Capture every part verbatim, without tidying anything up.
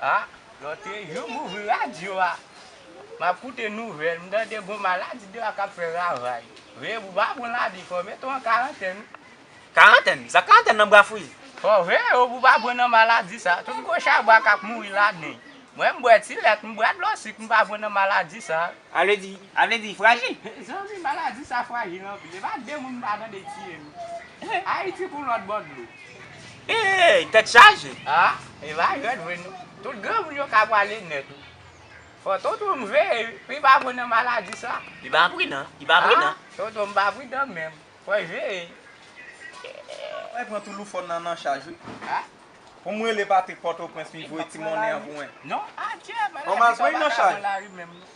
A, lòtrejou m ouvri radyo a. M ap koute nouvèl, m tande gon maladi deyò k ap fè ravaj. Veye pou pa pran ladan, fò w mete w an karantèn. Karantèn? Sa karantèn nan, Bwa Fouye? Fò w veye w pou pa pran nan maladi sa. Tout gwo chabrak ap mouri ladan. Mwen, m bwè ti lèt, m bwè dlo sik, m pa pran nan maladi sa. A vle di, a vle di, frajil? Zanmi, maladi sa frajil anpil. E pa de moun m pa tande tiye m. Ayiti kou lòt bò dlo. Ey, tèt chaje. A, e pa jwèt vre non. Tout granmoun yo ka prale nèt wi. Fò tonton m veye, pou l pa pran nan maladi sa. Li pa pridan, li pa pridan. A, tonton m pa pridan menm. Fò l veye. Mwen pran tou loufòn nan nan chaj wi. A? Pou m rele Patrick Pòtoprens pou l voye ti monnen an pou mwen. Non, adye, maladi sa pa ka pran lari menm non.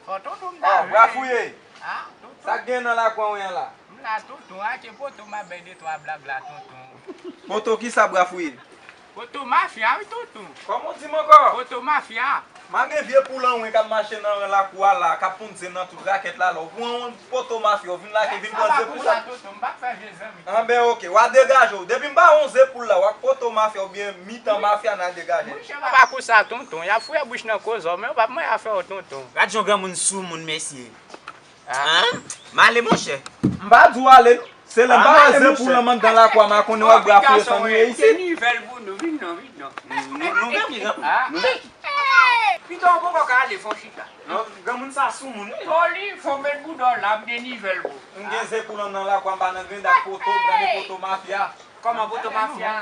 Fò tonton m ta veye. Bwa Fouye. A, tonton. Sa k gen nan lakou an la? M la tonton, achte poto m ap bay de twa blag la tonton. Poto kisa, Bwa Fouye? Poto mafya wi tonton. Kòman w di m ankò? Poto mafya. M a gen vye poul anwen k ap mache nan lakou a la, k ap ponn ze nan tout rakèt la la. Ou pran yon poto mafya, ou vin lage, vin pran ze poul la. Sa pa pou sa tonton, m p ap fè vye zanmi. Anben oke, w a degaje w. Depi m ba w yon ze poul la, w ak poto mafya oubyen mitan mafya n a degaje. Monchè, pa pou sa tonton, y ap fouye bouch nan koze w, men w p ap manyen afè w tonton. Gad jan granmoun soumoun mesye. An? M ale monchè. M pa di w ale non. Se lè m pa wè ze poul lan m anndan lakou a, m a konnen w ak Bwa Fouye san nou ye isit. Nivèl pou nou, vin non, vin non. Nou, nou, nou vin ki granmoun? Nou vin ki? Pito w poko ka ale fò chita. Non, granmoun sa soumoun wi. Fò li, fò met bouda w la, m gen nivèl pou. M gen ze poul anndan lakou a, m pa nan grenda ak poto, m tande poto mafya. Kòman poto mafya?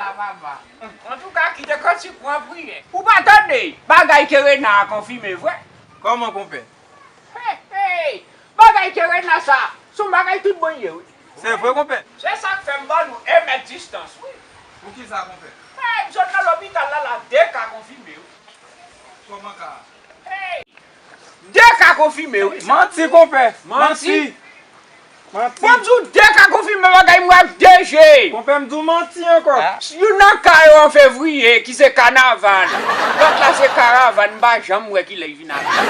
Antouka, kite kantik ou an priyè. Ou pa tande, bagay ke Rena a konfime vre. Kòman konpè? Hey, hey! Bagay ke Rena sa, se yon bagay tout bon li ye wi. Se vre, konpè. Se sa k fè m ban nou en mèt distans wi. Poukisa, konpè? Hey, m sot nan lopital la, la de ka konfime wi. Kòman ka? Hey! De ka konfime wi. Manti, konpè. Manti. Manti. Manti. Bon, m di w de ka konfime bagay m wè ak de je. Konpè, m di w manti ankò. Youn nan ka yo an fevriye, ki se kanaval. Lòt la se karavàn, m pa janm wè kilè l vin avè l.